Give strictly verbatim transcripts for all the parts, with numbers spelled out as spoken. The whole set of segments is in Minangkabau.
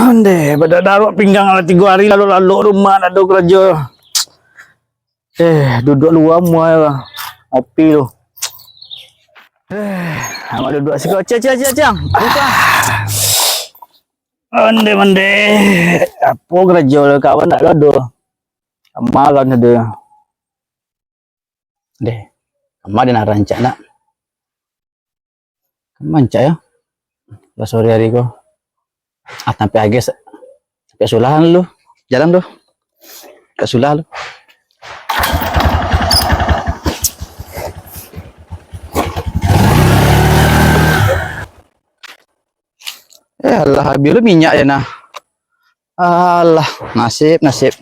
Ondeh, badak daruak pinggang lah, tigo ari lalok-lalok rumah, ndak ado karajo. Eh, duduak lua mua lah. Ngopi lu. Eh, amak duduak siko. Ciang, ciang, ciang, ciang. Buka. Ondeh, ondeh. Apo karajo lah, kawan ndak ado. Amalan ado. Deh, kama den rancak nak. Kama rancak yo. Lah sore hari ko. Ah, tampek agis. Tampek sulah lu. Jalan lu. Tampek sulah lu. Eh, alah, habis lu minyak ya nah. Alah, nasib, nasib.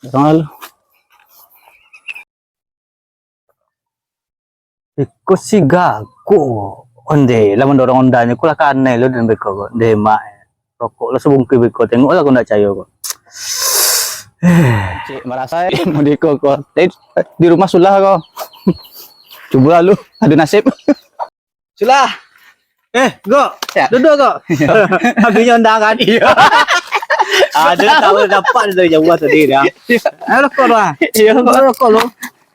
Dorong lu. Iko si gago. Ondeh, lah mandorong ondanyo, ko lah kanai lo den beko ko. Ndeh mak. Rokok lah sabungkuih beko. Tengok lah ko ndak cayo ko. Cik, marasai, mau di ko, ko. Tapi di rumah sulah ko. Cubo lah lu, ado nasib. Sulah. Eh, Gok. Ya. Duduak, Gok. Habisnyo ondangan. Iyo. Ado tahu nampak dari jauah tadi dah. Iyo. Ayo rokok lah. Iyo, Gok. Ayo rokok lu.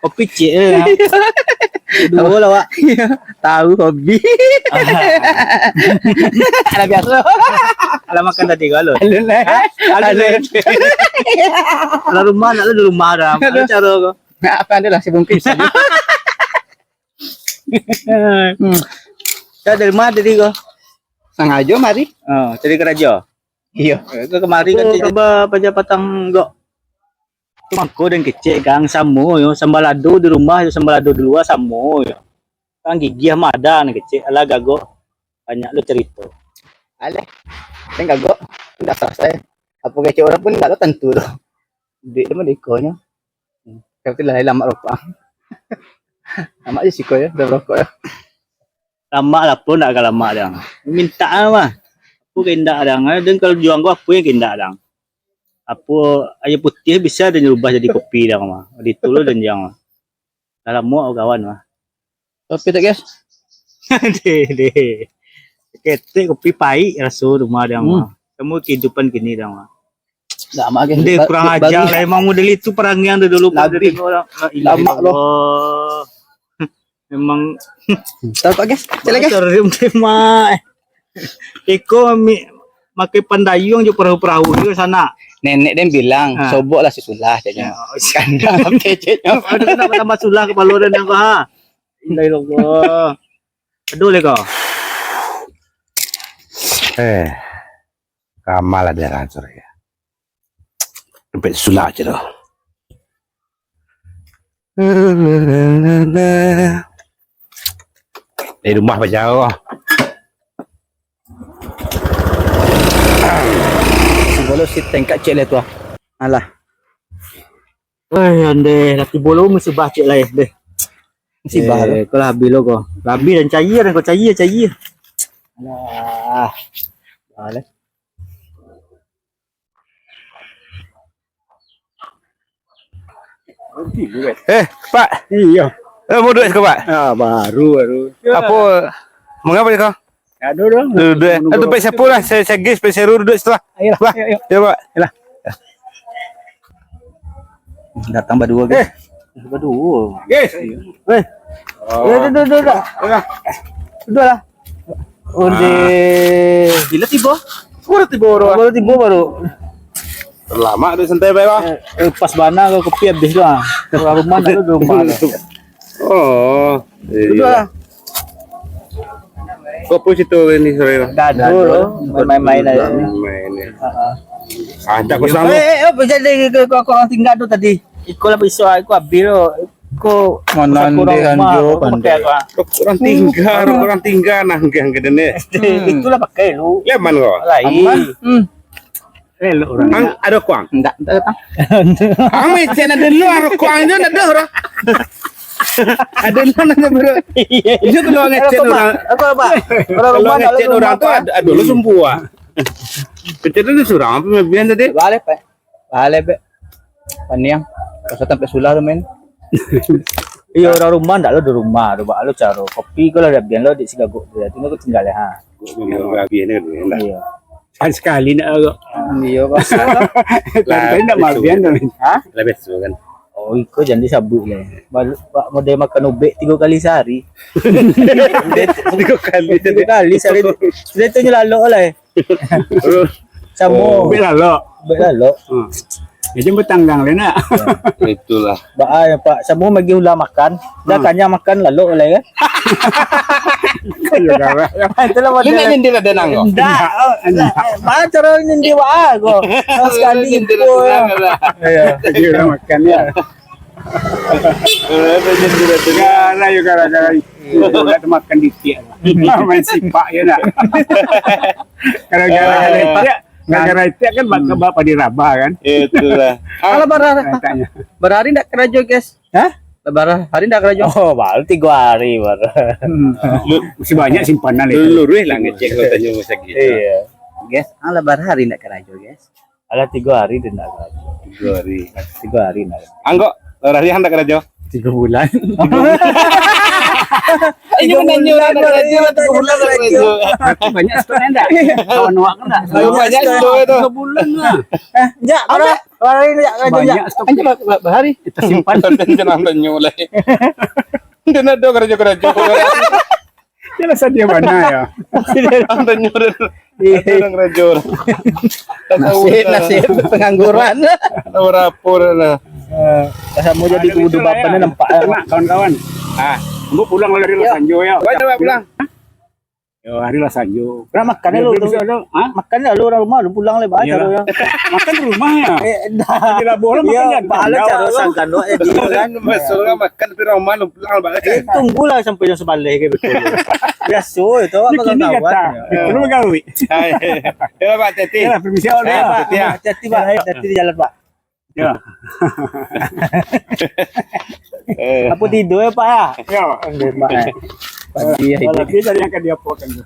Kopi cik eh. Duo lah, Wak. Iyo. Tahu hobi. Alah biaso. Alah makan tadi ko lu. Alun lah. Hah? Alun lah. Alun. Alah rumah, nak lu di rumah dah. Aduh. Alah caro ko. Nak apa ado lah sabungkuih sajo. Hmm. Kau dari ma tadi ko? Sangajo mari. Oh, cari karajo? Iyo. Eh, kau kamari kan Aku cari kaba paja patang Gok. Tu mangko den kecek kan, samo yo, sambalado di rumah jo sambalado di lua samo yo. Kan gigiah madan kecek, alah gagok. Banyak lo carito. Aleh. Den gagok, ndak salasai. Apo kecek urang pun ndak tantu tu. Duit tu mah di ikonyo. Tapi lah lamak rokok. Lamak je siko yo, dah rokok yo. Lamak lah pun ndak ka lamak dang. Minta lah mah. Apo kaindak dang. Den kalau juang ko apo yang kaindak dang. Apo aia putiah bisa den rubah jadi kopi dang mah. Di tu lo den juang mah. Dah lamo kawan mah. Kopi tak, guys? Deh, deh. Ketek kopi paik raso rumah dang mah. Samo kehidupan kini dang mah. Dah, mak, guys. Deh, kurang ajar lah. Emang model itu parangai dari dulu. Lamak lo. Memang. Tahu tak, guys? Cek, guys. Iko mi-, makai pandayung jo perahu-perahu tu sanak. Nenek den bilang, sobok lah susulah, caknyo. Kandang keceknyo. Aduh, nak tambah sulah kapalo den ko, ha. Indah Allah. Aduh, leko. Eh, kama lah den rancak yo. Sampai sulak je tu. Dari rumah bajauah. Sebelum si tengkak cek lah tu ah. Alah. Wah, ondeh, tapi bulu musibah cek lah deh. Musibah tu. Kau lah habis lo kau. Habis dan cair dan kau cair, cair. Alah. Alah. Eh, Pak. Iyo. Eh, mau duit siko, Pak? Ah, baru, baru. Apo? Mangapa ni kau? Aduh, aduh. Duit, duit. Eh, tu pek siapo lah? Saya, saya gis, pek seru duit setelah. Ayolah, ayo, ayo. Ya, Pak. Ayolah. Datang baduo, guys. Eh. Baduo. Guys. Weh. Oh. Duduak, duduak, duduak. Duduak lah. Ondeh. Bila tibo? Baru tibo, bro. Baru tibo, baru. Lama tu santai bae, Bang. Eh, eh, pas bana kau kopi habis tu ah. Kalau rumah tak ada rumah tu. Oh, iya. Duduak lah. Kau pun situ ni sore tu. Dah dulu, main-main aja. Main-main ya. Heeh. Ah, tak kosong. Eh, eh, eh, apa jadi ke kau, kau orang tinggal tu tadi? Iko lah besok aku habis tu. Ko mana kurang di rumah, Hanjo, ko pandai. Pakai apa? Orang tinggal, orang tinggal nah, yang kena ni. Itulah pakai lu. Leman kau. Lain. Aman. Hmm. Elok orang. Ang, ada kuang? Ndak, ndak ada, Bang. Ang mecen ada lu, ada kuang je, ndak ada orang. Ada lu nanya baru. Iya. Itu kalau ngecen orang. Apa, Pak? Kalau ngecen orang tu ada, ada lu sembuh ah. Kecen tu surang apa bian tadi? Balik, Pak. Balik, Pak. Paniang. Pasal sampai sulah tu, men. Iya, orang rumah ndak lo di rumah tu, Pak. Lo caro. Kopi ko lah dah bian lo di sigagok tu. Tino ko tinggal ya, ha. Iya. Sakali-sakali nak agak. Iyo, Pak. Tadi ndak mabian tu. Ha? Lah biaso kan. Oh, iko jan disabuik lah. Model makan ubek tigo kali sahari. Tigo kali. Tigo kali sahari. Sudah tu nyo lalok lah. Samo. Oh, ubek lalok. Ubek lalok. Hmm. Jadi batanggang lah nak. Itulah. Baa, Pak, samo bagi ulah makan. Dah kanyang makan lalok lah kan. Iyo garah. Itulah model. Ini nyindir ado nang ko? Ndak. Baa caro nyindir baa ko. Sakali nyindir ipo yo. Iyo. Iyo lah makan yo. Garah yo garah-garah. Iyo lah tu makan ditiak. Main sipak yo nak. Kalau garah-garah itiak, garah-garah itiak kan bak, bak padi rabah kan. Itulah. Alah barah. Barah hari ndak karajo, guys? Hah? Barah hari ndak karajo? Oh, baru tigo hari baru. Hmm. Masih banyak simpanan itu. Luruih lah ngecek kalau tanyo masih gitu. Iyo. Guys, alah barah hari ndak karajo, guys? Alah tigo hari tu ndak karajo. Tigo hari. Tigo hari ndak. Angkok, barah hari ndak karajo? Tigo bulan. Inyo mananyo ndak karajo, tigo bulan ndak karajo. Banyak stok ndak? Kawan awak kan ndak? Banyak stok tu. Tigo bulan lah. Eh, jak, barah hari ndak karajo, jak. Banyak stok. Anjir, ba-, ba-, bahari. Kita simpan. Jangan tanyo lah. Dia nak ada karajo-karajo. Dia lah sadia bana yo. Tanyo dia. Iyo. Ada orang karajo. Nasib, nasib pengangguran. Ada berapa dah lah. Eh, samo jadi kudu bapak ni nampak. Kawan-kawan. Ah, ambo pulang lah dari Lasanjo yo. Baik, baik, pulang. Yo, hari Lasanjo. Urang makan dulu tu. Makan dulu urang rumah, lu pulang lah, baa caro yo. Makan di rumah yo. Eh, dah. Di labuah lah makan. Baa caro sangkan awak jadi kan. Masuk urang makan di rumah, lu pulang, baa. Eh, tunggulah sampai jam sabaleh ke betul. Biaso itu, awak kawan-kawan. Perlu gawe. Yo, Pak, hati-hati. Yo, permisi awak. Hati-hati, Pak. Hati-hati di jalan, Pak. Yo. Apo tidur yo, Pak, yo? Yo. Aduh, Pak, eh. Pagi yo. Kalau bisa yang ka diapokan tu.